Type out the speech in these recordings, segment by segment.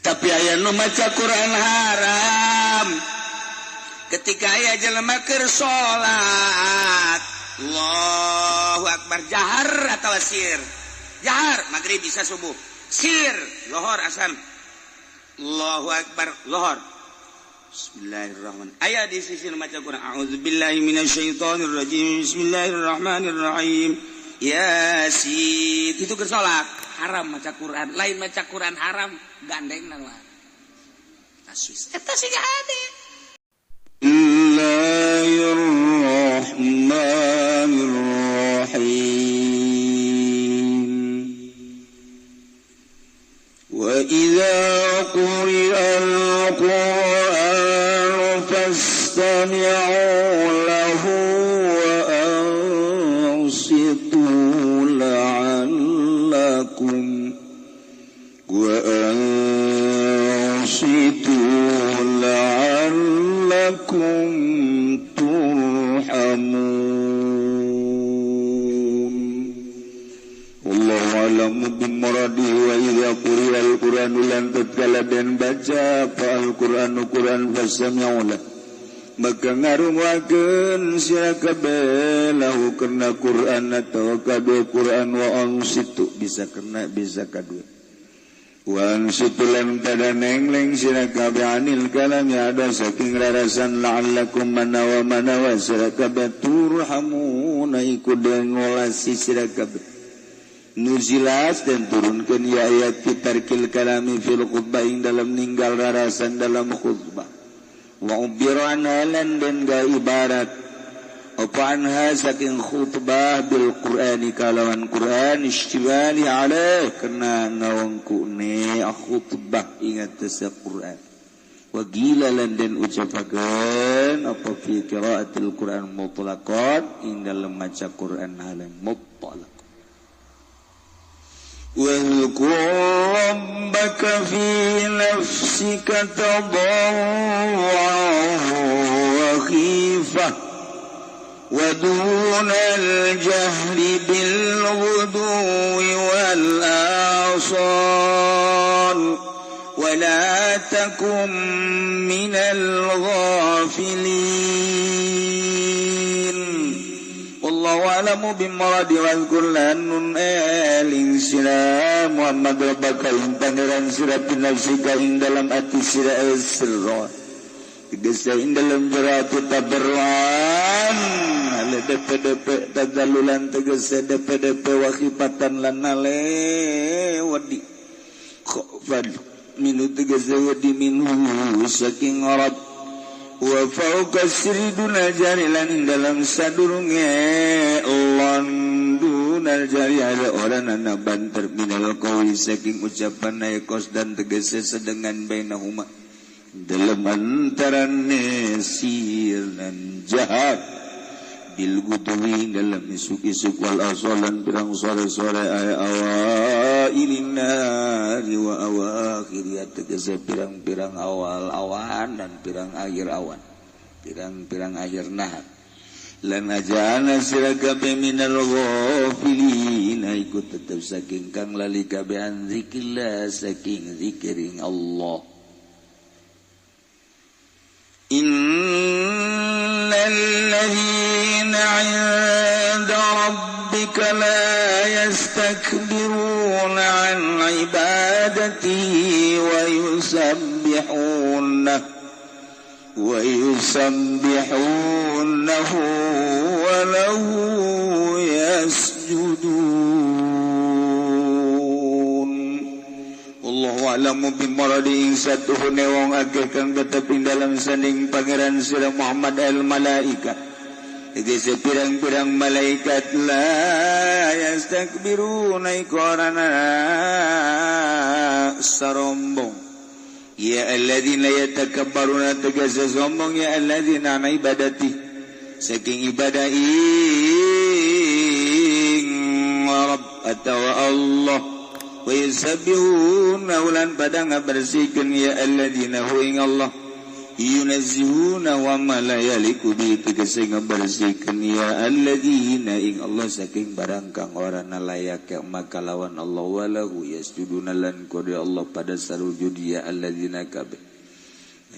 Tapi aya nu maca Quran haram. Ketika aya jelema keur salat, Allahu akbar, jahar atau sir? Jahar maghrib bisa subuh, sir lohor asan. Allahu akbar lohor. Bismillahirrahmanirrahim. Aya di sisi nu maca Quran, a'udzubillahi minasyaitonirrajim, bismillahirrahmanirrahim, yasin. Itu keur salat haram maca Quran. Lain maca Quran haram, gandeng na taswis eta siga hade. Bismillahirrahmanirrahim. Wa idza quri'a al-Qur'anu fastami'u lahu wa ansitu la'allakum wa ansitu la'allakum turhamun. Wallahu a'lamu bimuradihi. Wa idza quri'a al-Qur'anu lan tatkala den baca apa al-Qur'anu Qur'an, fastami'u lahu maka ngarunguakeun sira kabeh, lahu karena Qur'an atau kadue Qur'an, wa ansitu bisa kena bisa kadue, wa ansitu lan pada nengleng sira kabeh, anil kalami ada saking rarasan, la'allakum manawa manawa sira kabeh, turhamuna iku den ngolasi sira kabeh. Nuzilat dan turunkan ya ayat fi tarkil kalami fil khutbah ing dalam ninggal rarasan dalam khutbah. Wa ubbira anha lan den ga ibarat apa anha saking khutbah, bil Qur'ani kalawan Qur'an, istimali alaih kena ngawangkune khutbah ingat tesa Qur'an. Wa qila lan den ucapakeun apa fi qiraatil Qur'an mutlaqan ing dalam maca Qur'an halan mutlaq. واذكر ربك في نفسك تضرعا وخيفة ودون الجهر بالغدو والآصال ولا تكن من الغافلين. Wallahu a'lamu bimuradi. Wazkur lan nun eling sira Muhammad, rabbaka ing pangeran sira, fi nafsika ing dalam ati sira, sirra tegese ing dalam jero ati, tabarruan ale depe-depe, tadalulan tegese depe-depe, wa khifatan lan ale wedi, khofan minu tegese wedi, minhu saking Rabb, wa fauqa sirri dunal jari lan ing dalam sadurunge lan dunal jari ada orang anak banter, minal qauli saking ucapan kos dan tegese sedengan, bainahuma dalam antara sir dan jahar, bil gudwi dalam isuk-isuk, wal asolan pirang sore-sore, ay awailin nahari wa awakhir tegese pirang-pirang awal awan dan pirang akhir awan, pirang-pirang akhir nahar. Lan ajana sira kabeh minal ghafilin iku tetep saking kang lali kabeh, an zikrillah saking zikiring Allah. Innal ladzina 'inda rabbika la yastakbiruna 'an ibadatihi wa yusabbihunahu wa lahu yasjudun. Wallahu a'lamu bimuradi. Ing satuhune wong akeh kang tetep ing dalam sanding pangeran sira Muhammad, al malaika tegese pirang-pirang malaikat, la yastakbiruna iku ora sarombong ya alladzina yatakabbaruna tegese sombong ya alladzina an ibadati saking ibadah ing Rabb atau Allah, wa yusabbihuna ulan pada ngabersihkeun ya alladzina hu ing Allah. Yunazihuna wa ma la yaliku bi tegese ngabersihkeun ya alladzina ing Allah saking barang kang ora layak maka lawan Allah walahu yasjuduna lan qad Allah pada sarujud ya alladzina kabeh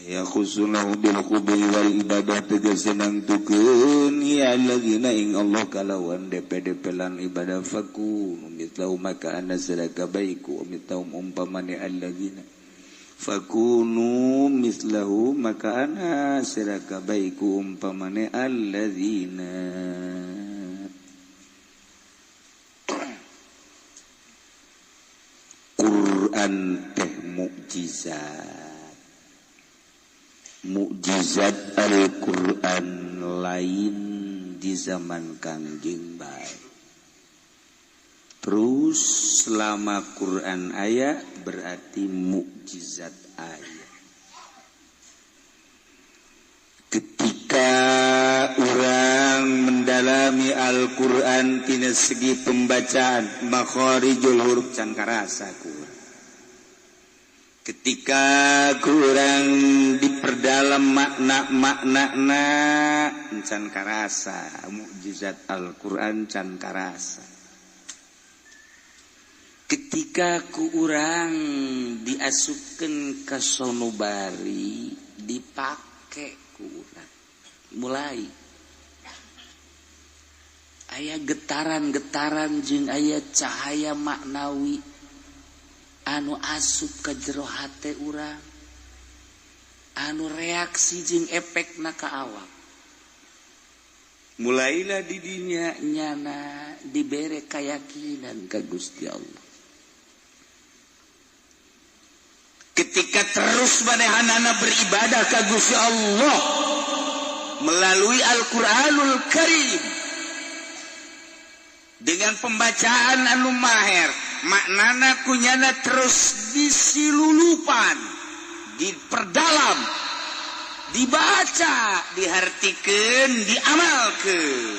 ya khusunahu bil qubi wal ibadah tegese nangtukeun ya alladzina ing Allah kalawan DPDP lan ibadah fakunu mitlau maka ana sadaka baiku mitau umpamane alladzina fakunu mislahu maka ana siraka baiku umpamane alladzina. Quran teh mukjizat, mukjizat Al-Quran lain di zaman Kangjeng bae. Terus selama Quran aya berarti mukjizat aya. Ketika orang mendalami Al-Quran tina segi pembacaan makharijul huruf can karasa kurang. Ketika kurang diperdalam makna-maknana can karasa mukjizat Al-Quran can karasa. Ketika ku urang diasupkeun ka sonobari dipake ku urang mulai aya getaran-getaran jeung aya cahaya maknawi anu asup ka jero hate urang anu reaksi jeung efekna ka awak. Mulailah didinya nyana dibere keyakinan ka Gusti Allah. Ketika terus manehanana beribadah ka Gusti Allah melalui Al-Qur'anul Karim dengan pembacaan anu maher, maknana kunyana terus disilulupan, diperdalam, dibaca, dihartikeun, diamalkeun,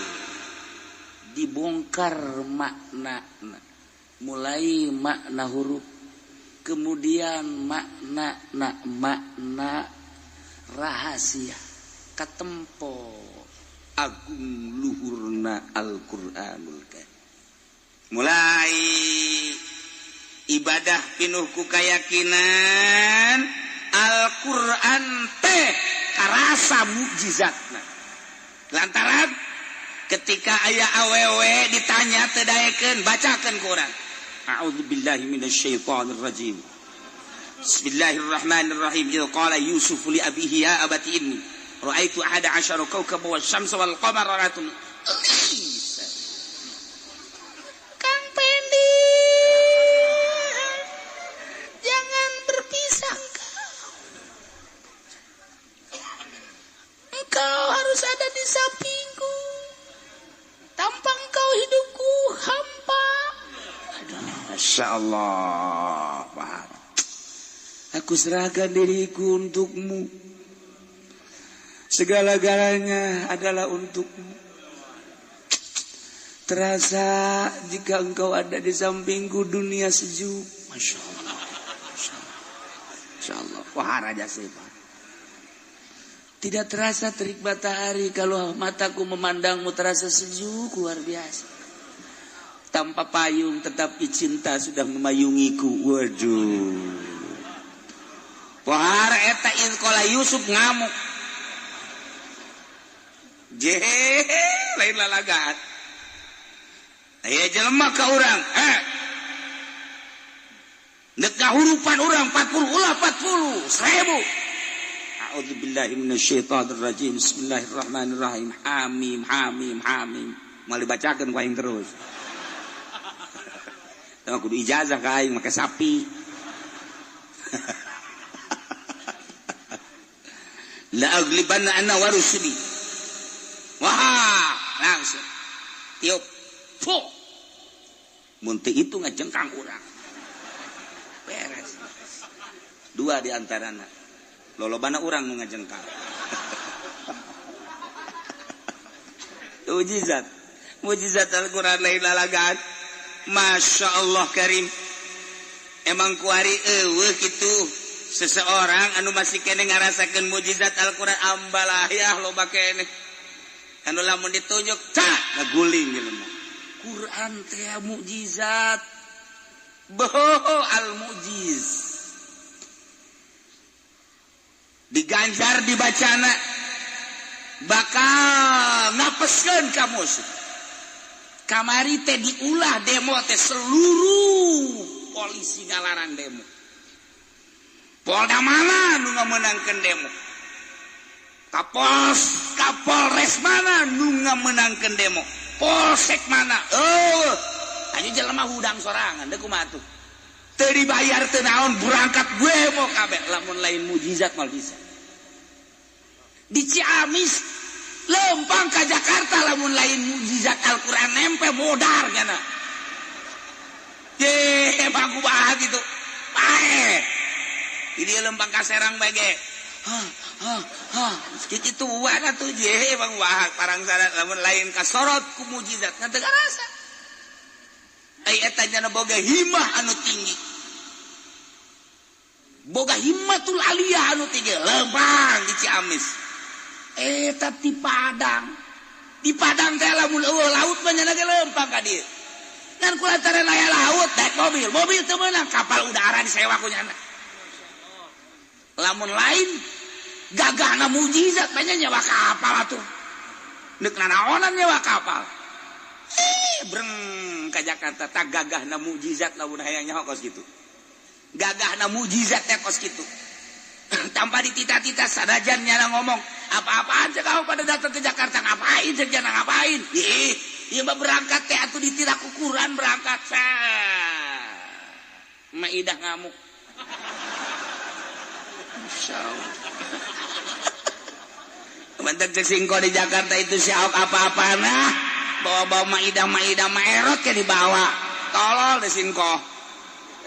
dibongkar makna, mulai makna huruf, kemudian makna makna rahasia katempo agung luhurna Al-Qur'anul Karim. Mulai ibadah pinuh ku keyakinan Al-Qur'an teh karasa mukjizatna. Lantaran ketika aya awewe ditanya teu daekeun, bacakeun ku urang. A'udzubillahi minasyaitonir rajim. Bismillahirrahmanirrahim. Idz qala Yusuf li abihi ya abati inni ra'aitu ahada asyara kawkaban wasyamsa wal qamara ra'aitu. Kang Pendi, jangan berpisah engkau. Engkau harus ada di sampingku. Tanpa engkau hidupku hampa. Masya Allah. Aku serahkan diriku untukmu. Segala-galanya adalah untukmu. Terasa jika engkau ada di sampingku dunia sejuk. Masya Allah. Masya Allah. Masya Allah. Wah, raja sifat. Tidak terasa terik matahari kalau mataku memandangmu terasa sejuk luar biasa. Tanpa payung tetapi cinta sudah memayungiku. Waduh. Wahar eta idz qala Yusuf ngamuk. Jehe, lain lalagaan. Aya jelema ka urang, Nek ngahurupan urang 40 ulah 40, 1000. A'udzubillahi minasyaitonir rajim. Bismillahirrahmanirrahim. Hamim hamim hamim. Moal dibacakeun ku aing terus. Tah kudu ijazah ka aing make sapi. La aglibanna ana wa rusuli. Wah, langsung tiup. Fuh. Mun teu itu ngajengkang urang. Beres. Dua di antarana. Lolobana urang nu ngajengkang. Mujizat. Mujizat Al-Qur'an lain lalagaan. Masya Allah Karim. Emang kuari eueuh kitu. Seseorang anu masih kene ngarasakeun mukjizat Al-Qur'an ambalahiyah loba kene. Anu lamun ditunjuk cak ngaguling jelema. Quran teh mukjizat. Boho al-mujiz. Diganjar dibacana bakal ngapeskeun ka musuh. Kamari teh diulah demo teh seluruh polisi ngalarang demo. Polda mana nu ngamenangkeun demo? Kapolres mana nu ngamenangkeun demo? Polsek mana? Oh, anjing jelema hudang sorangan deui kumaha tuh. Teu dibayar teu naon berangkat gue mau kabeh lamun lain mujizat mal bisa. Di Ciamis lempang ka Jakarta lamun lain mujizat Al-Qur'an nempe modar nyana. Ye, bangku bah gitu. Pae. Di lempang ka Serang bae ge. Hah, hah, hah. Kitu wana tuh je bang wah parang sana lamun lain kasorot ku mujizat ngan teu karasa. Ai eta nyana boga himah anu tinggi. Boga himmatul aliyah anu tinggi lempang di Ciamis. Eta di Padang. Di Padang teh lamun eueuh laut mah nyana ge lempang ka dieu. Ngan kulantaran aya laut naik mobil, mobil teu meunang kapal udara disewa ku nyana. Lamun lain gagahna mujizat banyak nyewa kapal atuh. Deuk nanaonan nyewa kapal. Breng ka Jakarta tak gagahna mujizat lamun hayang nyaho kos kitu. Gagahna mujizat teh kos kitu. Tanpa ditita-tita sanajan nyana ngomong apa-apaan cek kau pada datang ke Jakarta ngapain cek jana ngapain. Ih, ieu mah berangkat teh atuh ditira kukuran berangkat. Maidah ngamuk. Bentar cek singko di Jakarta itu si Ahok apa-apa nah bawa-bawa maidah maerot ke dibawa tolol deh singko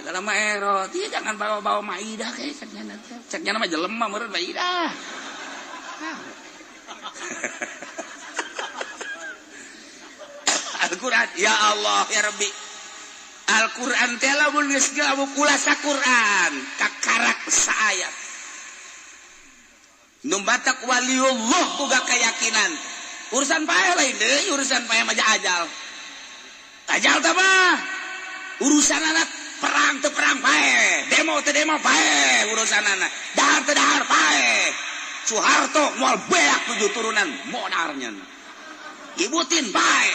dalam maerot iya jangan bawa-bawa maidah kayak ceknya ceknya nama jelema meureun maidah. Al-Qur'an ya Allah ya Rabbi. Al-Qur'an teh lamun geus kulasa Qur'an kakarak saayat numbatak waliullah boga keyakinan urusan pae lain deui urusan pae mah ajal ajal teh mah urusan anak perang teu perang pae demo teu demo pae urusan anak dahar teu dahar pae Soeharto moal beak 7 turunan modarnya ibutin pae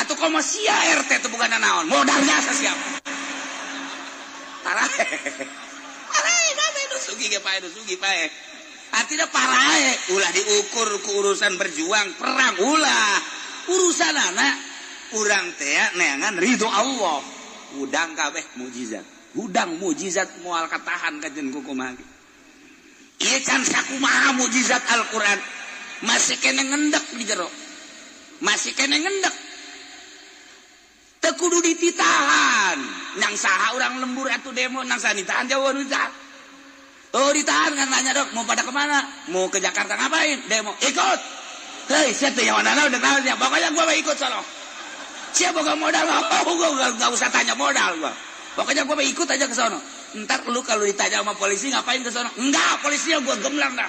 atuh komo sia RT teu boga nanaon modar jasa siapa tarae tarae kabeh nu sugih ge pae nu sugih pae. Artinya parae ulah diukur ku urusan berjuang perang ulah urusan anak urang teh neangan ridho Allah hudang kabeh mujizat hudang mujizat moal katahan kajen kumaha ieu can sakumaha mujizat Al-Qur'an masih kene ngendek di jero masih kene ngendek teu kudu dititahan nang saha urang lembur atuh demo nang saha ditahan jauh ditahan. Oh ditahan kan nanya dok mau pada kemana? Mau ke Jakarta ngapain? Demo. Ikut. Hei siapa yang mana udah tahu ya. Pokoknya gua mau ikut sono. Siapa boga modal? Oh, gua nggak usah tanya modal gua. Pokoknya gua mau ikut aja ke sono. Ntar lu kalau ditanya sama polisi ngapain ke sono? Enggak, polisinya gua gemlang dah.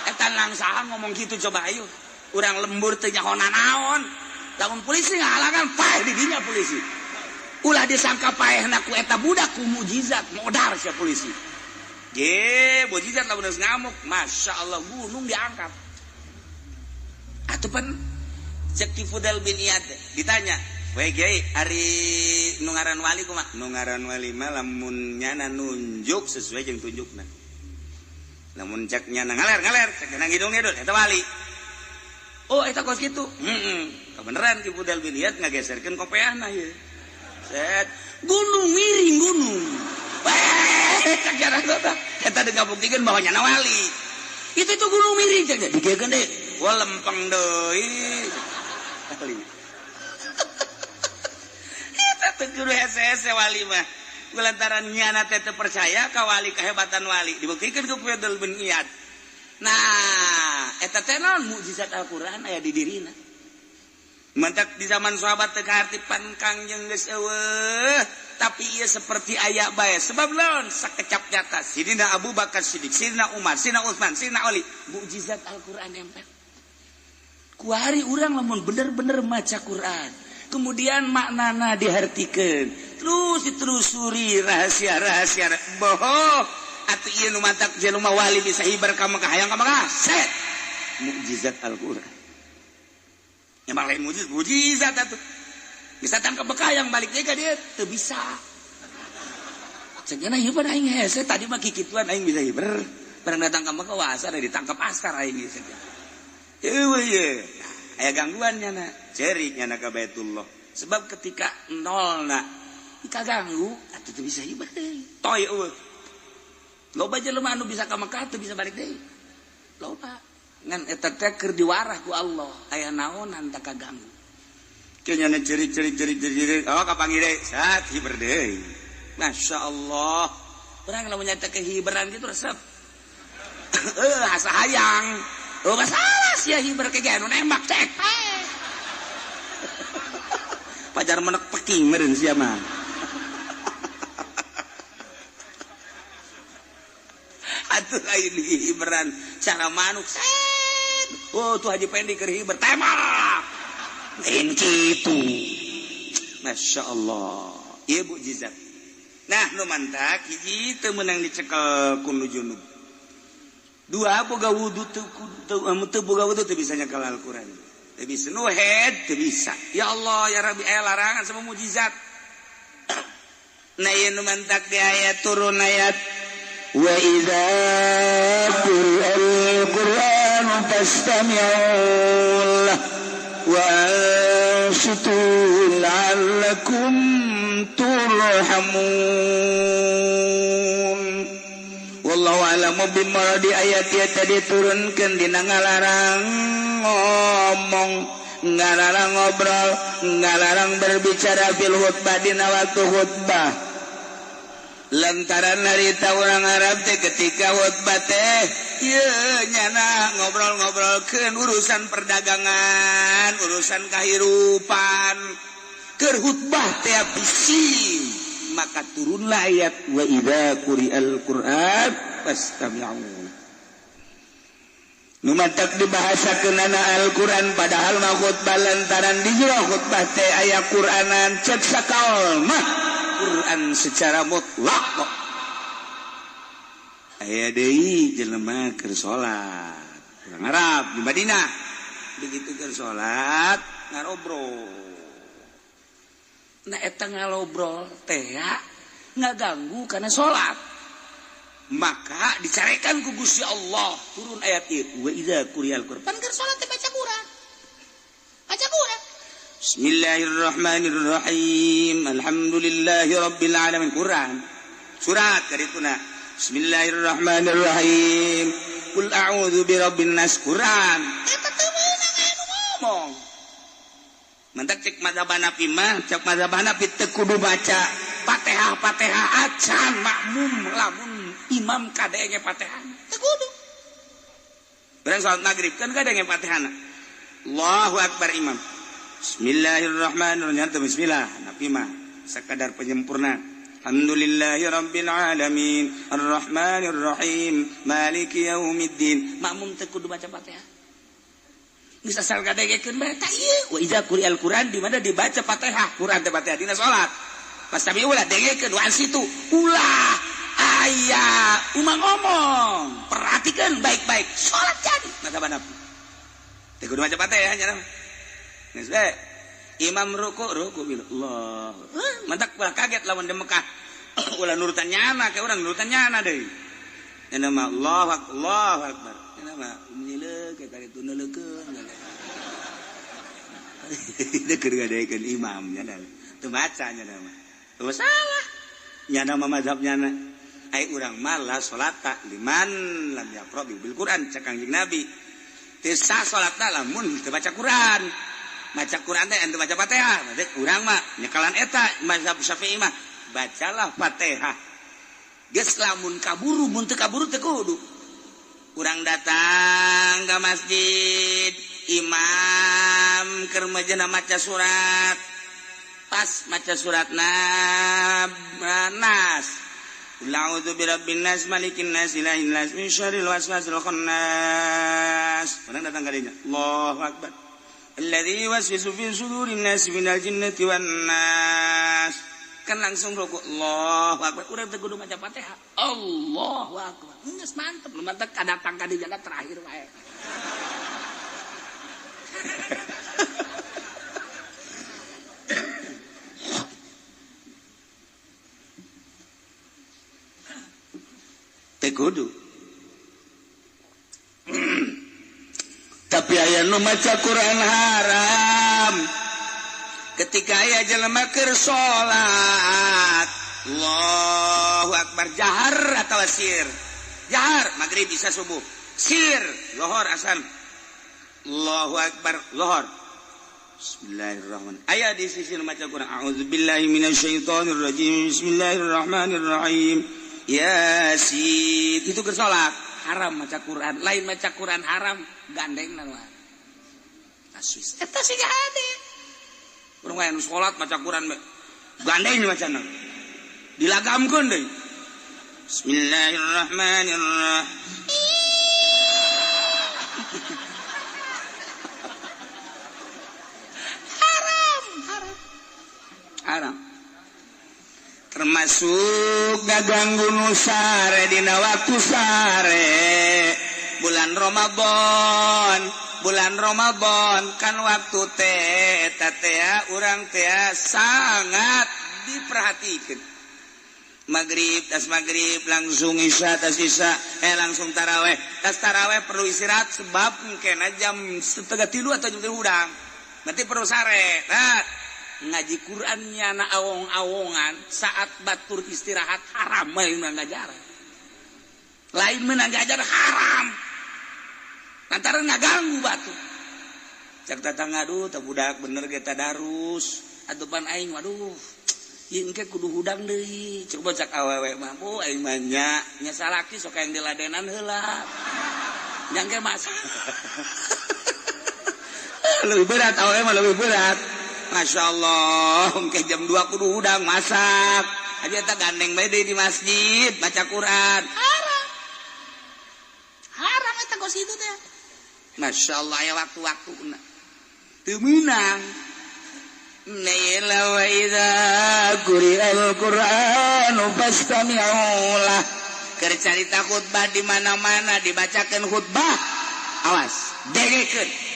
Eta langsahan ngomong gitu coba ayo. Urang lembur teu nyaho nanaon. Lamun polisi ngahalangan paeh di dinya polisi. Ulah disangka paehna ku eta budak ku mujizat modar sia polisi. Ye, mujizat lamun geus ngamuk, masya Allah gunung diangkat. Atuh pan cek Ki Fudel bin Iyad ditanya, "We kiai, ari nu ngaran wali kumaha?" Nu ngaran wali mah lamun nyana nunjuk sesuai jeung tunjukna. Lamun cek nyana ngaler-ngaler, cek nyana ngidung-ngidul eta wali. Oh, eta kos kitu. Heeh. Kebeneran Ki Fudel bin Iyad ngageserkeun kopeahna ieu. Set, gunung miring gunung. Eta digabuktikeun bahwa nyana wali. Itu itu gunung miring cek digegeun deui. Wah lempeng deui. Wali. Eta teh kudu hese-hese wali mah. Kulantaran nyana teh teu percaya ka wali kehebatan wali dibuktikeun ku Fudel bin Iyad. Nah, eta teh naon mukjizat Al-Qur'an aya di dirina. Mentak di zaman sahabat teu kaharti pan Kangjeng geus eueuh. Tapi ieu seperti aya bae sebab laon sakecap nyata Sidina Abu Bakar Siddiq, Sidina Umar, Sidina Utsman, Sidina Ali, mukjizat Al-Qur'an nempel. Kuari urang lamun bener-bener maca Quran, kemudian maknana dihartikeun, terus ditelusuri rahasia-rahasia. Boho atuh ieu nu matak jelema wali bisa hibar ka Mekah hayang ka Mekah. Set mukjizat Al-Qur'an. Emang lain mukjizat, mukjizat atuh. Bisa tangkap Mekah yang balik deui ka dieu teu bisa. Cenah ieu pada aing hese tadi mah kikituan aing bisa hiber. Barang datang ka Mekah wah asar ditangkap askar aing geus. Eueuh ye. Aya gangguan nyana, cerik nyana ka Baitullah. Sebab ketika nolna kaganggu atuh teu bisa hiber deui. Toy eueuh. Loba jelema anu bisa ka Mekah teu bisa balik deui. Loba. Ngan eta teh keur diwarah ku Allah, aya naonan tak kaganggu. Kayaknya ceri-ceri-ceri-ceri, oh kapanggih deui, sat hiber deui. Masya Allah. Urang lamun nyata kehiberan gitu resep. Asa hayang. Oh masalah sia hiber ke anu nembak cek. Pajar menek peking meureun sia mah. Atuh lain hiberan cara manuk set. Oh tuh Haji Pendi keur hiber tembak. Lain kitu. Masya Allah. Ieu mukjizat. Nah nu mantak hiji teu meunang dicekel ku nu junub. Dua boga wudu teu boga wudu teu bisa nyekel Al-Qur'an. Teu bisa nu head teu bisa. Ya Allah ya Rabbi aya larangan sama mukjizat. Nah ieu nu mantak di ayat turun ayat wa idza quri'al Qur'anu fastami'u lahu wa ansitu la'allakum turhamun. Wallahu a'lamu bimuradi. Ayat ieu tadi turunkeun dina ngalarang ngomong, ngalarang ngobrol, ngalarang berbicara fil khutbah dina waktu khutbah. Lantaran harita orang Arab teh ketika khutbah teh ieu nyana ngobrol-ngobrolkeun urusan perdagangan, urusan kahirupan. Keur khutbah teh bising, maka turunlah ayat wa idza quri'al Qur'an fastami'u. Nu matak dibahasakeunana Al-Qur'an padahal mah khutbah lantaran di jero khutbah teh aya Qur'anan cek sakaol mah Quran secara mutlak kok. Aya deui jelema keur salat urang Arab di Madinah begitu keur salat ngarobrol. Nah eta ngalobrol teh ngaganggu kana salat. Maka dicarekan ku Gusti Allah turun ayat ieu wa idza quri'al Qur'an. Pan keur salat teh baca Quran. Baca Quran. Bismillahirrahmanirrahim. Alhamdulillahi rabbil alamin. Quran. Surat karituna. Bismillahirrahmanirrahim. Qul a'udzu birabbin nas. Quran. Eta teu meunang anu ngomong. Mantak cek mazhab Hanafi mah, cek mazhab Hanafi teu kudu baca Fatihah Fatihah acan makmum lamun imam kadenge Fatihah. Teu kudu. Urang salat maghrib kan kadenge Fatihahna. Allahu akbar imam. Bismillahirrahmanirrahim. Bismillah. Nabi mah sekadar penyempurna. Alhamdulillahi rabbil alamin, arrahmanir rahim, maliki yaumiddin. Makmum teu kudu baca Fatihah. Geus asal kadengekeun bae ta ieu. Wa idza quri'al Qur'an di mana dibaca Fatihah, Qur'an teh Fatihah dina salat. Pastami ulah dengekeun wa situ. Ulah aya umang ngomong. Perhatikan baik-baik. Salat jadi mazhab Hanafi. Teu kudu baca Fatihah nya. Geus bae. Imam ruku ruku bil Allah. Mantak ulah kaget lamun di Mekah. Ulah nurutan nyana ka urang nurutan nyana deui. Nya mah Allahu akbar, Allahu akbar. Nya mah nyileuk ka ditu neuleukeun. Deui keur ngadekeun imam nya teu maca nya mah. Teu salah. Nyana mah mazhab nyana. Ai urang mah la salata liman lam yaqra bil Quran cek Kangjeng Nabi. Teu sah salatna lamun teu baca Quran. Baca Quran teh ente baca Fatihah. Urang mah nyekalan eta mazhab Syafi'i mah bacalah Fatihah. Geus lamun kaburu mun teu kaburu teu kudu. Urang datang ka masjid, imam keur majena maca surat. Pas maca surat Nas. Qul a'udzu birabbin nas, malikin nas, ilahin nas, min syarril waswasil khannas. Orang datang kalinya. Allahu akbar. Alladzi yuwaswisu fi sudurin nas minal jinnati wan nas. Kan langsung rukuk. Allahu akbar. Urang teh kudu maca Fatihah. Allahu akbar. Geus mantep, nu mantep kadatang ka dijaga terakhir wae. Kudu. Tapi aya nu maca Quran haram. Ketika aya jelema keur salat, Allahu akbar jahar atawa sir. Jahar maghrib bisa subuh. Sir lohor asan. Allahu akbar lohor. Bismillahirrahmanirrahim. Aya di sisi nu maca Quran, a'udzubillahi minasyaitonir rajim. Bismillahirrahmanirrahim. Yasin itu keur salat haram maca Quran, lain maca Quran haram gandeng na luar. Taswis eta sih hade. Urang wae nu salat maca Quran gandeng macana. Dilagamkeun deui. Bismillahirrahmanirrahim. Haram, haram. Haram. Termasuk ganggu nu sare dina waktu sare bulan Ramadan, bulan Ramadan kan waktu teh eta teh urang teh sangat diperhatikan. Maghrib tas maghrib langsung isya tas isya langsung taraweh tas taraweh perlu istirahat sebab mungkin jam 2:30 atau jam 3 hudang berarti perlu sare. Nah, ngaji Qurannya na awong-awongan saat batur istirahat haram lain ngajar. Lain menang ngajar haram. Lantaran ngaganggu batu. Cak tetangga aduh teu budak bener ge tadarus. Atupan aing waduh. Ieu engke kudu hudang deui. Coba cak awewe mah bu aing mah nya nya salaki sok yang diladenan heula. Nyangke mas. Lebih berat awewe mah lebih berat. Masya Allah, ke jam 2 kudu hudang masak. Aja tak gandeng bae deui di masjid baca Quran. Haram. Haram eta kos itu teh. Masya Allah ya waktu-waktuna. Teu meunang. Naila wa idza quri'al Qur'anu fastami'u lah. Keur carita khutbah di mana-mana dibacakeun khutbah. Awas, dengekeun.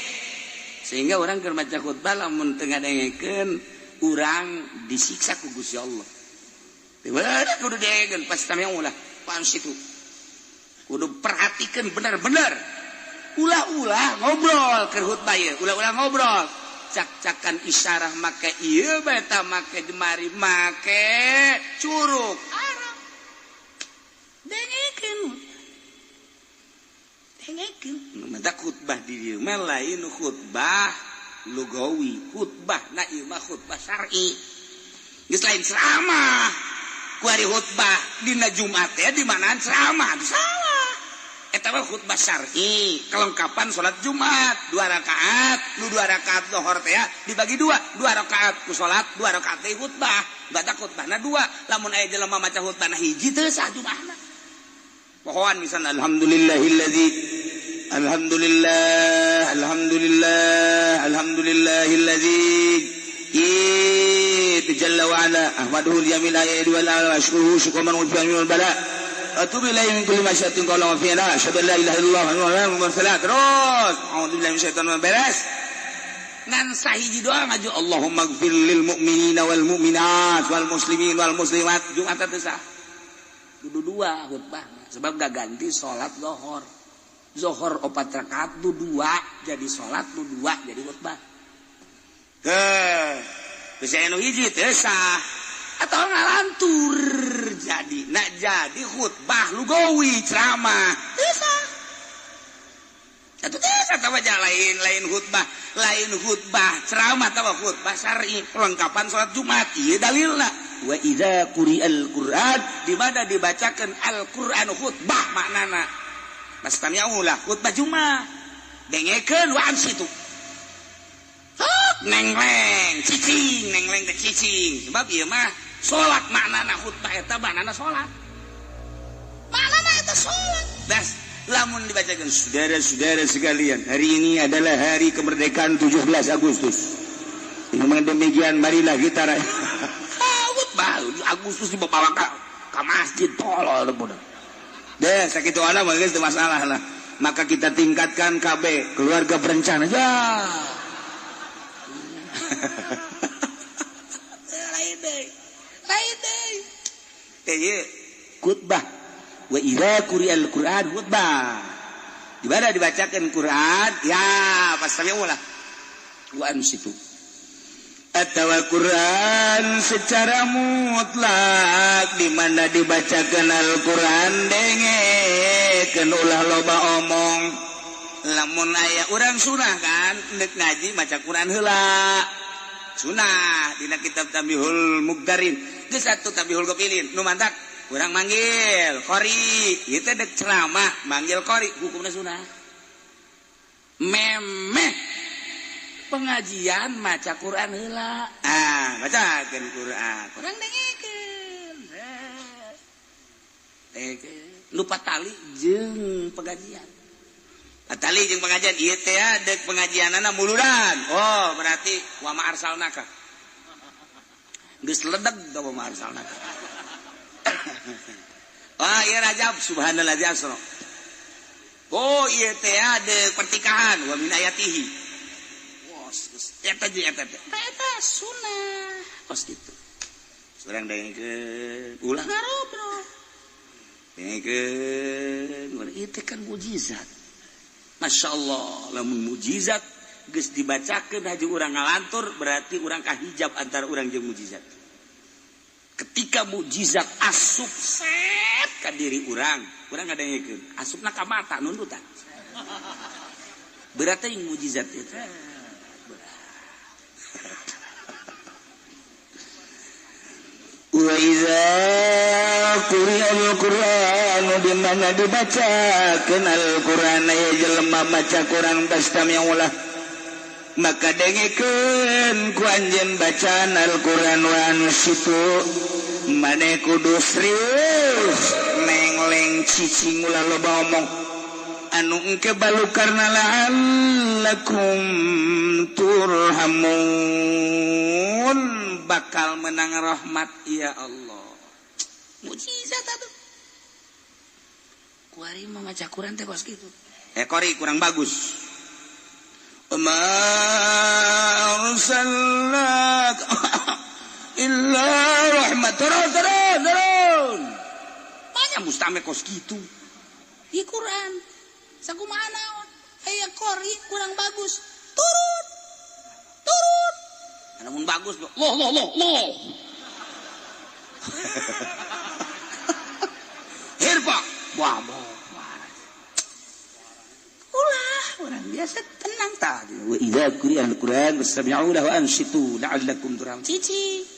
Sehingga orang keur maca khutbah lamun teu ngadengekeun urang disiksa ku Gusti Allah. Teu bener kudu dengekeun pastami'u lah. Pan situ. Kudu perhatikeun bener-bener. Ulah-ulah ngobrol keur khutbah ieu, ulah-ulah ngobrol. Cak-cakan isyarah make ieu bae ta make jemari make curug. Haram. Dengekeun. Dengekeun. Mata khutbah di dieu mah lain khutbah lugawi, khutbah na ieu mah khutbah syar'i. Geus lain ceramah. Ku ari khutbah dina Jumat teh di manaan ceramah, salah. Eta mah khutbah syar'i, kelengkapan salat Jumat, 2 rakaat, nu 2 rakaat lohor teh dibagi 2, 2 rakaat ku salat, 2 rakaat teh khutbah. Baca khutbahna 2, lamun aya jelema maca khutbahna hiji teu sah Jumatna. Pohoan misalna alhamdulillahilladzi alhamdulillah alhamdulillah alhamdulillahilladzi jalla wa ala ahmaduhu al-yamin ayadi wal ala ashkuruhu syukran wa fi bala atubu ilaihi min kulli masyatin qala wa fi'la asyhadu an la ilaha illallah wa anna muhammadan rasulullah. Terus a'udzubillahi minasyaitonir rajim beres ngan sahiji doa ngaju Allahumma ighfir lil mu'minina wal mu'minat wal muslimin wal muslimat. Jumat teh sah kudu dua khutbah sebab gak ganti salat zuhur. Zuhur 4 rakaat du 2 jadi salat du 2 jadi khutbah. Heh, bisa anu hiji teu sah atau ngalantur jadi nak jadi khutbah lugawi ceramah teu sah. Atuh teu sah tawa lain lain khutbah ceramah tawa khutbah syar'i perlengkapan salat Jumat ieu dalilna. Wa idza quri'al Qur'an di mana dibacakeun Al-Qur'an khutbah maknana. Pastami'u lah khutbah Jumat. Dengekeun wa ansitu. Nengleng cicing, nengleng teh cicing. Sebab ieu mah salat maknana khutbah eta maknana salat. Maknana eta salat. Das lamun dibacakeun saudara-saudara sekalian, hari ini adalah hari kemerdekaan 17 Agustus. Memang demikian, marilah kita khutbah Agustus dibawa ka masjid tolol budak. Deh sakitu ana mah geus teu masalah lah. Maka kita tingkatkan KB, keluarga berencana. Ya. Lain deui. Lain deui. Teh khutbah wa idza quri'al Qur'an khutbah. Di mana dibacakan Quran, ya pasti ulah. Wa ansitu. Atawa Quran secara mutlak di mana dibacakan Al-Quran dengekeun ulah loba omong. Lamun aya urang sunah kan deuk ngaji maca Quran heula. Sunah dina kitab Tambihul Mugdarin. Geus atuh Tambihul Gopilin nu mantak urang manggil qori, ieu teh deuk ceramah manggil qori hukumna sunah. Memeh pengajian maca Quran heula. Ah, bacakeun Quran. Urang dengekeun. Dengekeun. Lupa tali jeung pengajian. Tali jeung pengajian ieu teh deuk pengajianana muludan. Oh, berarti wa ma arsalnaka. Geus ledeg da wa ma arsalnaka. Wah, ieu Rajab subhanallazi asra. Oh, ieu teh deuk pertikahan wa min ayatihi. Eta jeung eta teh. Eta sunah. Kos kitu. Urang dengekeun ulah ngarobrol. Dengekeun ieu teh kan mujizat. Masya Allah, lamun mujizat geus dibacakeun haji urang ngalantur berarti urang kahijab antara urang jeung mujizat. Ketika mujizat asup set ka diri urang, urang ngadengekeun, asupna ka mata nundutan. Berarti mujizat itu. Wa iza quri'al Qur'anu di mana dibacakeun Al-Qur'an aya jelema maca Qur'an fastami'ulah maka dengekeun ku anjeun bacaan Al-Qur'an wa ansitu maneh kudu serius nengleng cicing ulah loba omong anu engke balukarna la'allakum turhamun bakal menang rahmat ya Allah. Mujizat atuh. Kuari mah maca Quran teh kos kitu. Kori kurang bagus. Ma arsalnak illa rahmat. Turun turun turun. Banyak mustame kos kitu. Di Quran sakumaha naon? Aya kori kurang bagus. Turun. Turun. Namun bagus loh loh loh loh. Hirpa. Wah, ulah orang biasa tenang tadi. Wa idza quri'al Qur'an fastami'u lahu wa ansitu la'allakum turhamun. Cici.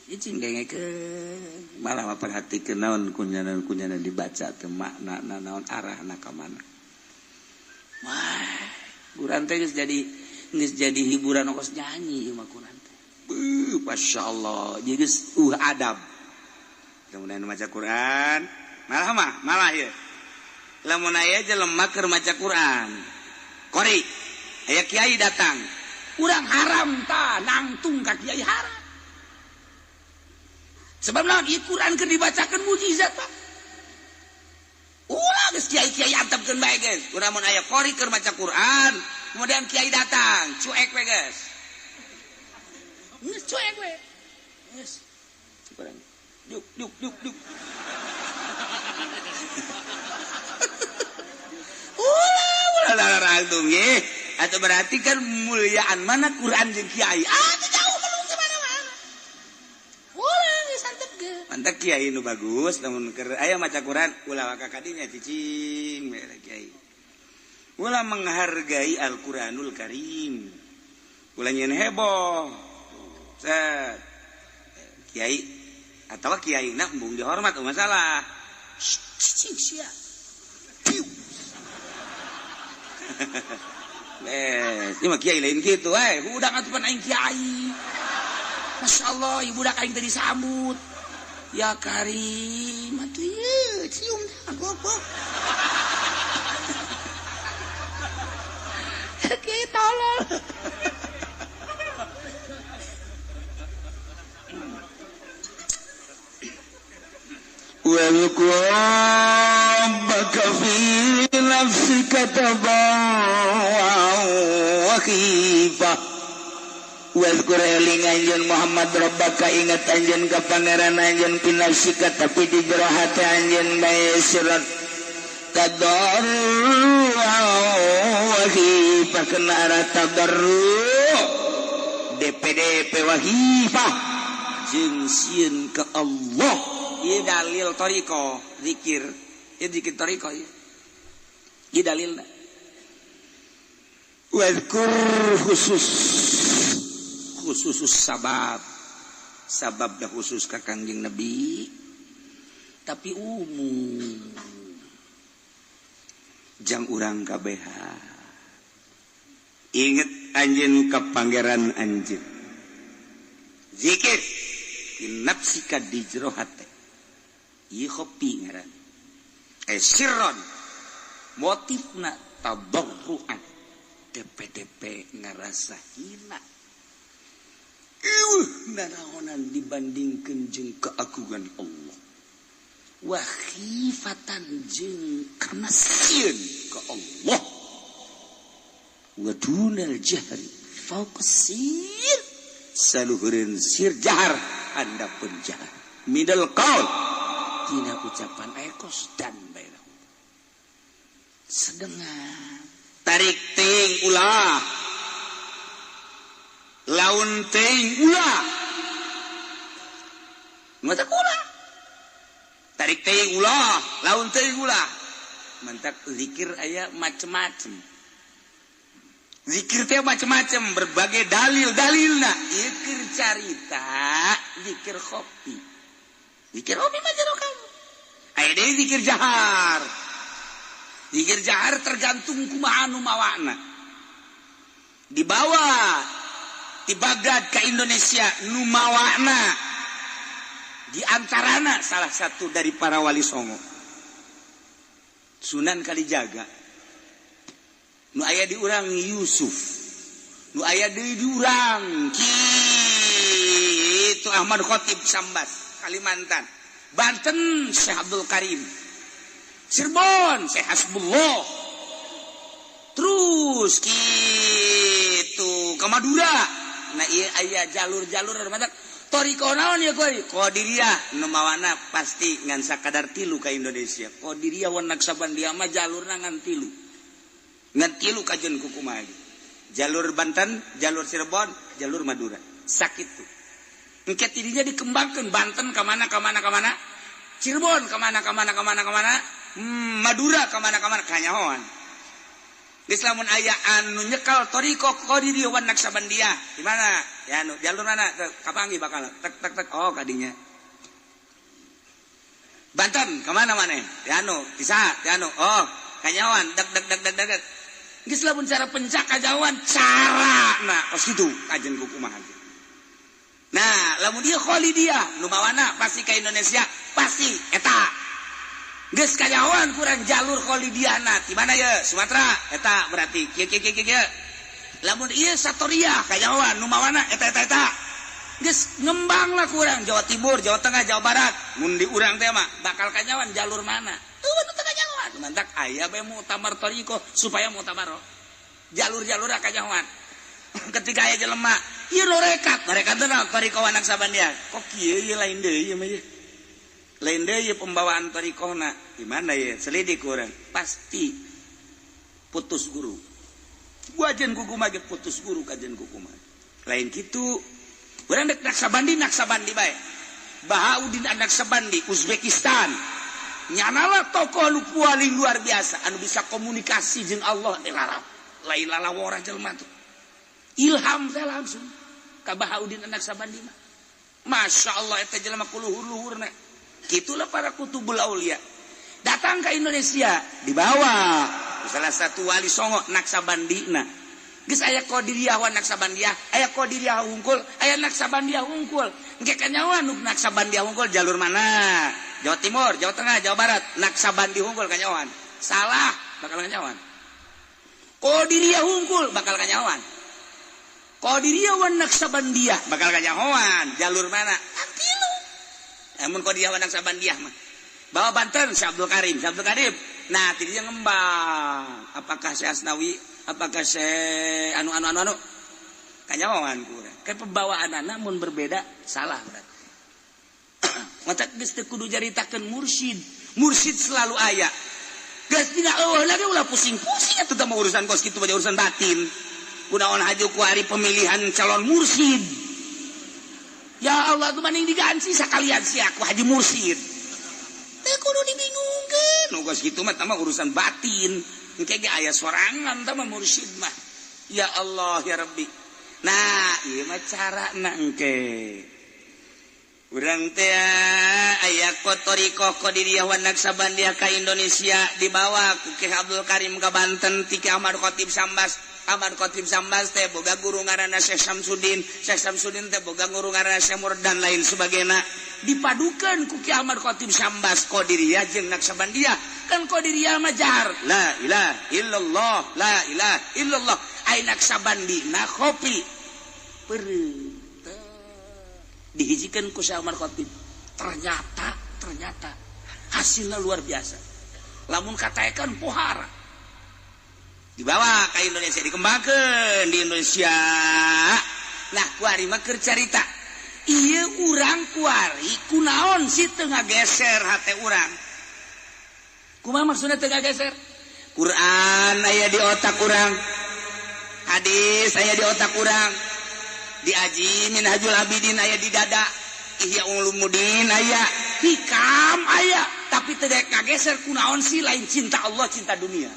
Cici dengekeun. Malah perhatikeun naon kunyana-kunyana dibaca teh makna naon arahna ka mana. Wah, Quran teh geus jadi hiburan kos nyanyi ieu mah Quran teh. Beuh, masyaallah. Jadi geus adab. Kemudian maca Quran, malah mah, malah ieu. Lamun aya jelema keur maca Quran. Qori, aya kiai datang. Urang haram ta nangtung ka kiai haram. Sebab naon ieu Quran keur dibacakeun mujizat Pak. Ulah geus kiai-kiai antepkeun bae geus. Urang mun aya qori keur maca Quran, kemudian kiai datang, cuek we geus. Geus cuek we. Geus. Kurang. Duk duk duk duk. Ulah ulah langsung ye. Atau berarti kan muliaan mana Quran jeung kiai. Ah, jauh belum ke mana-mana. Ulah geus antep ge. Mantap kiai nu bagus lamun keur aya maca Quran ulah waka kadinya cicing we kiai. Ulah menghargai Al-Qur'anul Karim. Ulah nyeun heboh. Set. Kiai atau kiai na embung dihormat masalah. Cicing sia. Ieu mah kiai lain kitu we, budak atuh pan aing kiai. Masya Allah, ibu budak aing teh disambut. Ya Karim, atuh ieu cium dah goblok. Kiai tolol. Wadhkur rabbaka fi nafsika tadarruan wa khifah. Wadhkur eling anjeun Muhammad rabbaka ingat anjeun ka pangeran anjeun fi nafsika tapi di jero hate anjeun bae sirat tadarruan wa khifah kena arah tadarru DPDP wa khifah jeung sieun ka Allah. Ieu dalil thariqah zikir, ieu zikir thariqah ieu. Ieu dalilna. Wadhkur khusus khusus sabab. Sababna khusus ka Kangjeng Nabi tapi umum. Jang urang kabeha. Inget anjeun ka pangeran anjeun. Zikir nafsika di jero hate. Ieu khopi ngaran. Sirron motifna tadarruan. DPDP ngarasa hina. Ieuh naraonan dibandingkeun jeung keagungan Allah. Wa khifatan jeung karena sieun ka Allah. Wa dunal jahri fawqa sir. Saluhureun sir jahar handapeun jahar. Midal qaul tina ucapan ekos dan bae sedengan tarik ting ulah laun ting ulah mata ulah tarik ting ulah laun ting ulah mantak zikir aya macem-macem zikir teh macem-macem berbagai dalil-dalilna zikir carita zikir khopi zikir hobi mah jero kamu. Aya deui zikir jahar. Zikir jahar tergantung kumaha anu mawana. Dibawa di Baghdad ke Indonesia nu mawana. Di antarana salah satu dari para wali songo. Sunan Kalijaga. Nu aya di urang Yusuf. Nu aya deui di urang kitu Ahmad Khatib Sambas. Kalimantan, Banten Syekh Abdul Karim, Cirebon Syekh Hasbullah, terus gitu ke Madura. Nah iya aya jalur-jalur mantap. Thariqah naon ya kuari? Qadiriyah nu mawana pasti ngan sakadar tilu ka Indonesia. Qadiriyah wa Naqsyabandiyah mah jalurna ngan tilu. Ngan tilu kajeun kukumaha. Jalur Banten, jalur Cirebon, jalur Madura. Sakitu. Engke tidinya dikembangkan Banten ka mana ka mana ka mana, Cirebon ka mana ka mana ka mana ka mana, Madura ka mana ka mana kanyahoan. Geus lamun aya anu nyekal thariqah Qadiriyah wa Naqsyabandiyah di mana? Ya anu jalur mana? Kapanggih bakal tek tek tek oh kadinya. Banten ka mana maneh? Ya anu bisa ya anu oh kanyahoan dek dek dek dek dek. Geus lamun cara pencak kanyahoan cara nah kos kitu kajen kukumaha. Nah, lamun dia Khalidiyah, nu mawana pasti ke Indonesia, pasti eta. Geus kanyahoan kurang jalur Khalidiyahna, di mana ye? Sumatera, eta berarti kieu kieu kieu kieu. Lamun ieu Satoriyah kanyahoan nu mawana eta eta eta. Geus ngembang lah kurang Jawa Timur, Jawa Tengah, Jawa Barat. Mun di urang teh mah bakal kanyahoan jalur mana? Eueuh nu teu kanyahoan. Mantak aya bae muktamar thariqah supaya muktamar jalur-jalur kanyahoan. Ketika aya jelema ieu norekat, norekat teh naon thariqah Naqsyabandiyah. Kok kieu ieu lain deui ieu mah ieu. Lain deui ieu pembawaan thariqahna. Di mana ieu? Selidik urang. Pasti putus guru. Wajan kukumaha ge putus guru kajen kukumaha. Lain kitu. Urang dek Naqsyabandi Naqsyabandi bae. Bahauddin Naqsyabandi Uzbekistan. Nyanalah tokoh nu paling luar biasa anu bisa komunikasi jeung Allah teh lalap. Lain lalawora jelema tuh. Ilham teh langsung ka Bahauddin Naqsyabandi mah. Masya Allah eta jelema kuluhur-luhurna. Kitulah para kutubul aulia. Datang ke Indonesia dibawa salah satu wali songo Naqsyabandina. Geus aya Qadiriyah wa Naksabandiyah, aya Qadiriyah hungkul, aya Naksabandiyah hungkul. Engke kanyahoan nu Naksabandiyah hungkul jalur mana? Jawa Timur, Jawa Tengah, Jawa Barat, Naksabandi hungkul kanyahoan. Salah, bakal kanyahoan. Qadiriyah hungkul bakal kanyahoan. Qadiriyah wa Naksabandiyah bakal kanyahoan. Jalur mana? Tilu. Namun Qadiriyah wa Naksabandiyah mah bawa Banten Syekh Abdul Karim, Syekh Abdul Karim. Nah, tidinya ngembang. Apakah Syekh Asnawi, apakah Syekh anu anu anu anu kanyahoan kurang. Kayak pembawaan anak mun berbeda salah berarti. Matak geus teu kudu caritakeun mursyid. Mursyid selalu aya. Geus tidak eueuh lagi, ulah pusing-pusing atuh mah urusan kos kitu mah, urusan batin. Kunaon haju kuari pemilihan calon mursyid? Ya Allah, tuh mending diganti sakalian sia ku haji mursyid. Teu kudu dibingungkeun. Nu kos kitu mah mah urusan batin. Engke ge aya sorangan tah mah mursyid mah. Ya Allah ya Rabbi. Nah, ieu mah carana engke. Urang teh aya thoriqoh Qadiriyah wa Naksabandiyah ka Indonesia, dibawa ku Ki Abdul Karim ka Banten ti Ki Ahmad Khatib Sambas. Ahmad Khatib Sambas teh boga guru ngaranna Syekh Samsudin. Syekh Samsudin teh boga guru ngaranna Syekh Mur dan lain sebagainya. Dipadukan ku Ki Ahmad Khatib Sambas Qadiriyah jeung Naksabandiyah. Kan Qadiriyah mah jahar la ilaha illallah, la ilaha illallah. Ai Naksabandi na khofi. Peureum dihijikan ku Syekh Ahmad Khatib, ternyata ternyata hasilnya luar biasa. Lamun katakan pohara dibawa ke Indonesia, dikembangkan di Indonesia. Nah, kuari mah keur carita ieu urang kuari kunaon sih teu ngageser hate urang? Kumaha maksudnya teu ngageser? Quran aya di otak urang, hadis aya di otak urang, diaji Minhajul Abidin aya di dada, Ihya Ulumuddin aya, Hikam aya, tapi teu ngageser kunaon sih? Lain cinta Allah, cinta dunia.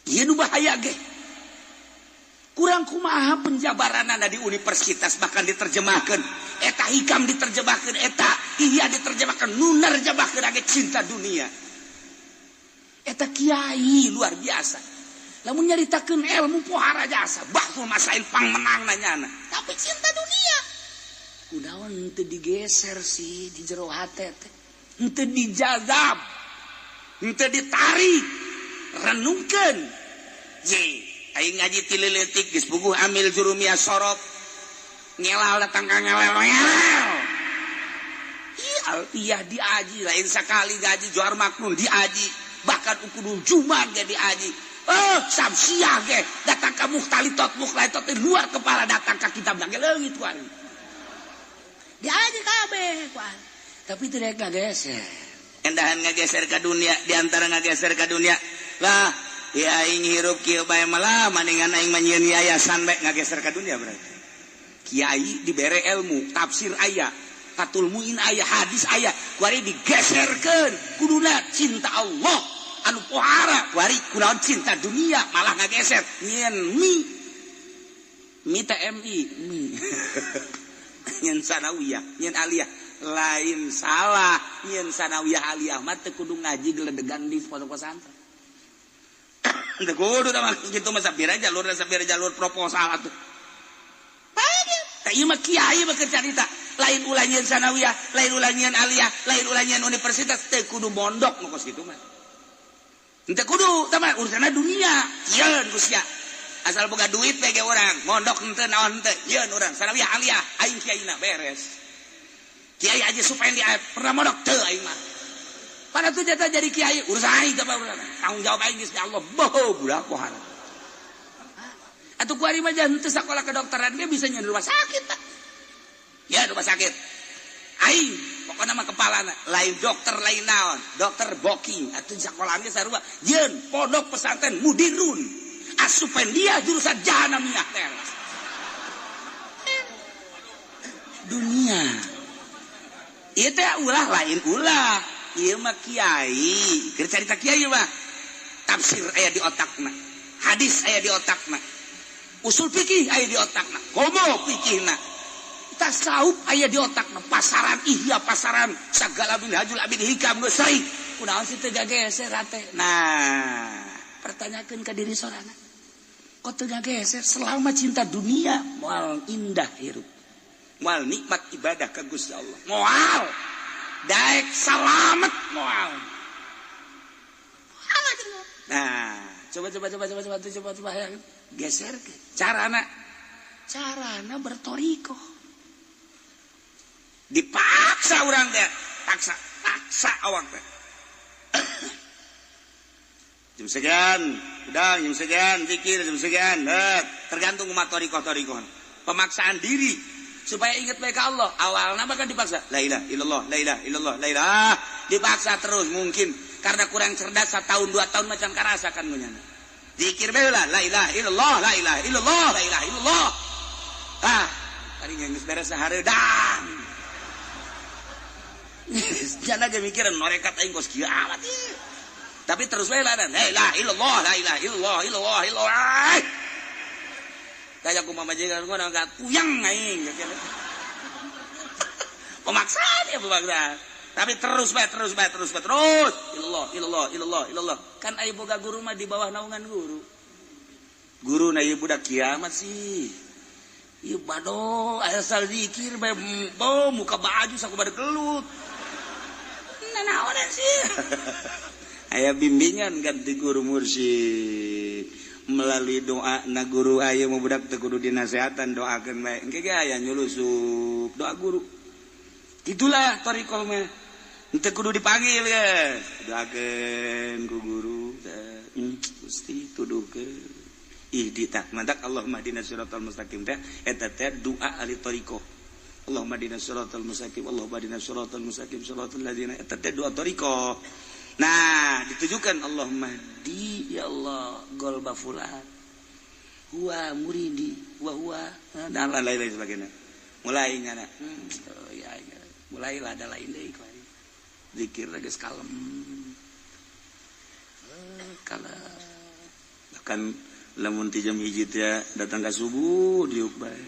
Ieu nu bahaya ge. Kurang kumaha penjabaranana di universitas, bahkan diterjemahkan eta Hikam, diterjemahkan eta Ihya, diterjemahkan, nu nerjemahkeun ge cinta dunia. Eta kiai luar biasa lamun nyaritakeun ilmu, pohara jasa, bahsul masail, pangmenang nanyana, tapi cinta dunia. Kunaon henteu digeser sih di jero hate teh? Henteu dijazab, henteu ditarik? Renungkeun ye, aing ngaji ti leutik geus puguh amil jurumiyah, sorop ngelal, datang ka ngelal ngelal. Ih, alfiyah diaji, lain sekali gaji juar maknun diaji, bahkan ukudul jumat ge diaji. Oh, samsiah ge datang ka mukhtalitot, mukhtalitot di luar kepala, datang ka kitab ge leungit kuari. Diaji kabeh kuari. Tapi tidak ngageser. Endahan ngageser ka dunia, diantara ngageser ka dunia. Lah, ya aing hirup kieu bae malah mendingan aing manyieun yayasan bae, ngageser ka dunia berarti. Kiai dibere ilmu, tafsir aya, Fathul Muin aya, hadis aya, kuari digeserkeun, kuduna cinta Allah anu pohara, kuari kunaon cinta dunia, malah ngageser nyieun mi mi TMI mi, nyieun sanawiyah, nyieun aliyah. Lain salah nyieun sanawiyah aliyah mah, teu kudu ngaji geledegan di pondok pesantren, teu kudu tah gitu mah. Sapira jalur, sapira jalur proposal atuh. Tah, ieu mah kiai mah keur carita, lain ulah nyieun sanawiyah, lain ulah nyieun aliyah, lain ulah nyieun universitas, teu kudu mondok nu kos kitu mah. Henteu kudu, tah mah urusanna dunia. Yeun ku sia. Asal boga duit we ge urang, mondok henteu, naon henteu, yeun urang sanawiyah aliyah, aing kiaina beres. Kiai aja supaya dia pernah mondok teu aing mah. Pada tuh jatah jadi kiai, urusan aing teh urusan. Tanggung jawab aing geus Allah, boho budak pohara. Atuh kuari mah jangan henteu sakola kedokteran dia bisa nyieun rumah sakit tak? Ya rumah sakit. Aing pokoknya mah kepalana lain dokter, lain naon, dokter booking atuh sekolahan ge sarua, yeun pondok pesantren mudirun asupan dia jurusan jahanamiyah, teras dunia. Ieu teh ulah, lain ulah, ieu mah kiai keur carita. Kiai mah tafsir aya di otakna, hadis aya di otakna, usul fikih aya di otakna, komo fikihna, tasawuf aya di otakna, pasaran Ihya, pasaran segala, Minhajul Abidin, Hikam geus sering. Kunaon sih teu gageser hate? Nah, pertanyakeun ka diri sorangan. Kok teu ngageser selama cinta dunia moal indah hirup. Moal nikmat ibadah ka Gusti Allah. Moal. Daek salamet moal. Nah, coba coba coba coba coba coba coba geser ke carana carana bertoriko. Dipaksa urang teh, paksa, paksa awak teh. Jam sekian, udah jam sekian, zikir jam sekian, tergantung umat torikoh-torikoh. Pemaksaan diri supaya ingat baik Allah. Awalnya bahkan dipaksa, la ilaha illallah, la ilaha illallah, la ilaha. Dipaksa terus mungkin karena kurang cerdas 1 tahun 2 tahun macam karasa kan munyana. Zikir bae lah, la ilaha illallah, la ilaha illallah, la ilaha illallah. Ah, tadi geus beres sahareudang. Jangan aja mikiran norekat aing kos kieu amat ieu. Tapi terus bae lah, la ilaha illallah, la ilaha illallah, illallah, illallah. Kayak kumaha majikan gua enggak puyeng aing. Pemaksaan ya pemaksaan. Tapi terus bae, terus bae, terus bae, terus. Illallah, illallah, illallah, illallah. Kan aya boga guru mah di bawah naungan guru. Guru na ieu budak kiamat sih. Ieu bado asal zikir bae, bo muka baju sakumaha gelut. Nanaonan sih. Aya bimbingan ganti guru mursyid melalui doa na guru aya mau budak teu kudu dinasehatan doakeun bae engke ge aya nyulusup doa guru. Itulah thariqah mah teu kudu dipanggil geus doakeun ku guru Gusti tuduhkeun ihdi tah mantak Allahumma hdina siratal mustaqim teh eta teh doa ahli thariqah. Allahumma hdina siratal mustaqim, Allahumma hdina siratal mustaqim siratal ladzina eta teh doa thariqah. Nah, ditujukan Allahumma di ya Allah golba fulan huwa muridi wa huwa dan lain-lain sebagainya. Mulai ngana. Oh ya, ya. Mulailah ada lain deui zikir geus kalem. Kalem. Bahkan lamun ti jam 1 teh datang ka subuh diuk bae.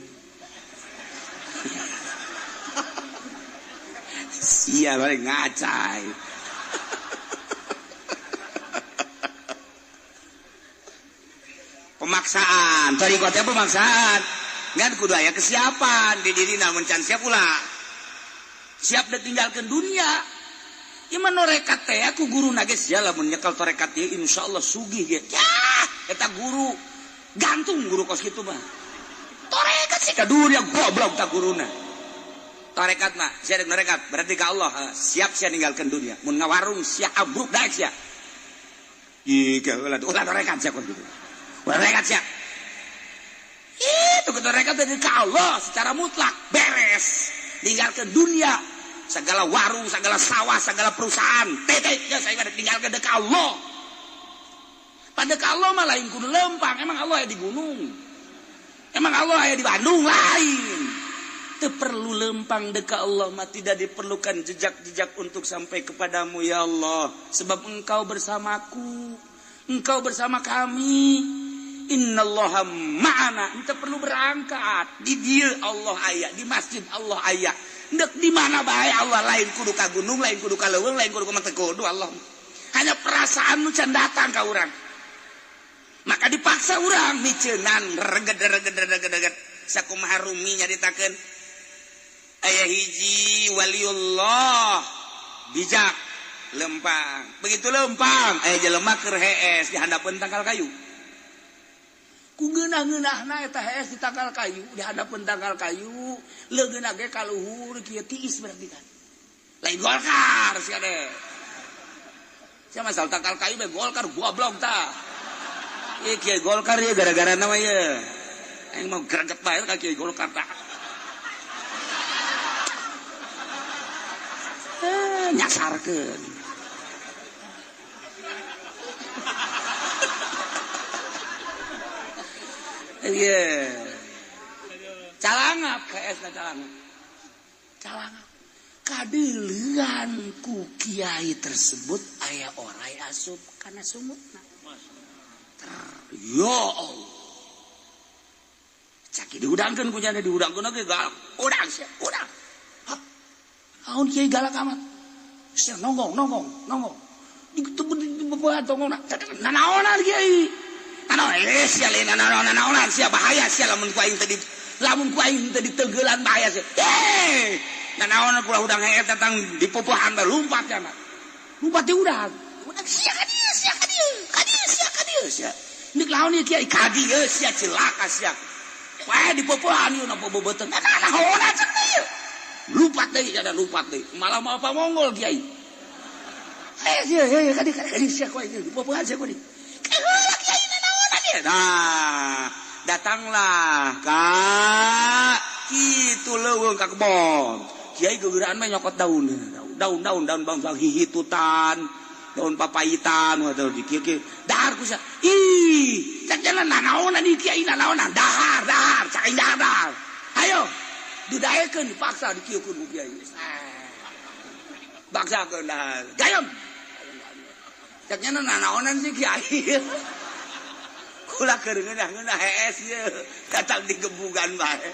Sia balik ngacai. Pemaksaan, thariqah teh pemaksaan. Ngan kudu aya kesiapan di diri namun can siap ulah. Siap ditinggalkeun dunia. Ieu mah norekat teh aku guru na geus sia lamun nyekel tarekat ieu insyaallah sugih ge. Yah, eta guru gantung guru kos kitu mah. Tarekat sih ka dunia goblok ta guruna. Tarekat mah sia rek norekat berarti ka Allah siap sia ninggalkeun dunia. Mun ngawarung sia abruk daek sia. Ih, ulah tarekat sia kos kitu. Tarekat sia. Itu tarekat dari ka Allah secara mutlak beres. Tinggalkeun dunia, segala warung, segala sawah, segala perusahaan, titik ya saya tinggalkeun deuk Allah. Pada ka Allah mah lain kudu lempang, emang Allah aya di gunung. Emang Allah aya di Bandung lain. Teu perlu lempang deuk Allah mah, tidak diperlukan jejak-jejak untuk sampai kepadamu ya Allah, sebab Engkau bersamaku, Engkau bersama kami. Innallaha ma'ana, ente perlu berangkat. Di dieu Allah aya, di masjid Allah aya. Ndek di mana bae Allah, lain kudu ka gunung, lain kudu ka leuweung, lain kudu ka mate kudu Allah. Hanya perasaan nu can datang ka urang. Maka dipaksa urang miceunan reged reged reged reged. Sakumaha Rumi nyaritakeun aya hiji waliullah bijak lempang. Begitu lempang aya jelema keur hees di handapeun tangkal kayu. Ku ngeunah-ngeunahna eta hees di tangkal kayu, di handapeun tangkal kayu, leungeunna ge ka luhur kieu tiis berarti kan. Lain Golkar sia deh. Sia masalah tangkal kayu bae Golkar goblok tah. Ieu kieu Golkar ieu gara-gara mah ieu. Aing mau greget bae ka kieu Golkar tah. Nyasarkeun. Iya. Calangap KS na calangap. Calangap. Kadeulean ku kiai tersebut aya orai asup kana sumutna. Ya Allah. Caki dihudangkeun ku nyana dihudangkeun ge galak. Udang sia, udang. Hah. Naon kiai galak amat. Sia nonggong, nonggong, nonggong. Ditebet tongongna. Nanaonan kiai. Naon sia lain naon naonan sia, bahaya sia lamun ku aing tadi, lamun ku aing tadi tenggelan, bahaya sia. Eh, nanaon kula hudang heet datang di pupuhan bae, lumpat ya mah. Lumpat di udang. Udang sia ka dieu, sia ka dieu, ka dieu sia, ka dieu sia. Nik laon ieu, Kiai? Ka dieu sia, cilaka sia. Wah, di pupuhan ieu napa beubeuteng. Nah, naonan cek ieu. Lumpat deui, ada lumpat deui. Malah mau apa Mongol Kiai. Eh, sia, ya, ka dieu, ka dieu sia ku aing di pupuhan sia ku dieu. Kiai, nanaonan ieu. Nah, datanglah ka kitu leuweung ka kebon. Kiai gegeraan mah nyokot daun. Daun daun daun bangsa hihitutan, daun papayitan atau di kieu kieu. Dahar ku sia. Ih, cak jalan nanaonan ieu Kiai, nanaonan. Dahar, dahar, cak aing dahar, dahar. Ayo, didaekeun, dipaksa dikieukeun ku Kiai. Baksakeun dahar. Gayem. Cak nya nanaonan sih Kiai. Kula keur ngeunah-ngeunah hees ieu, datang digebugan bae.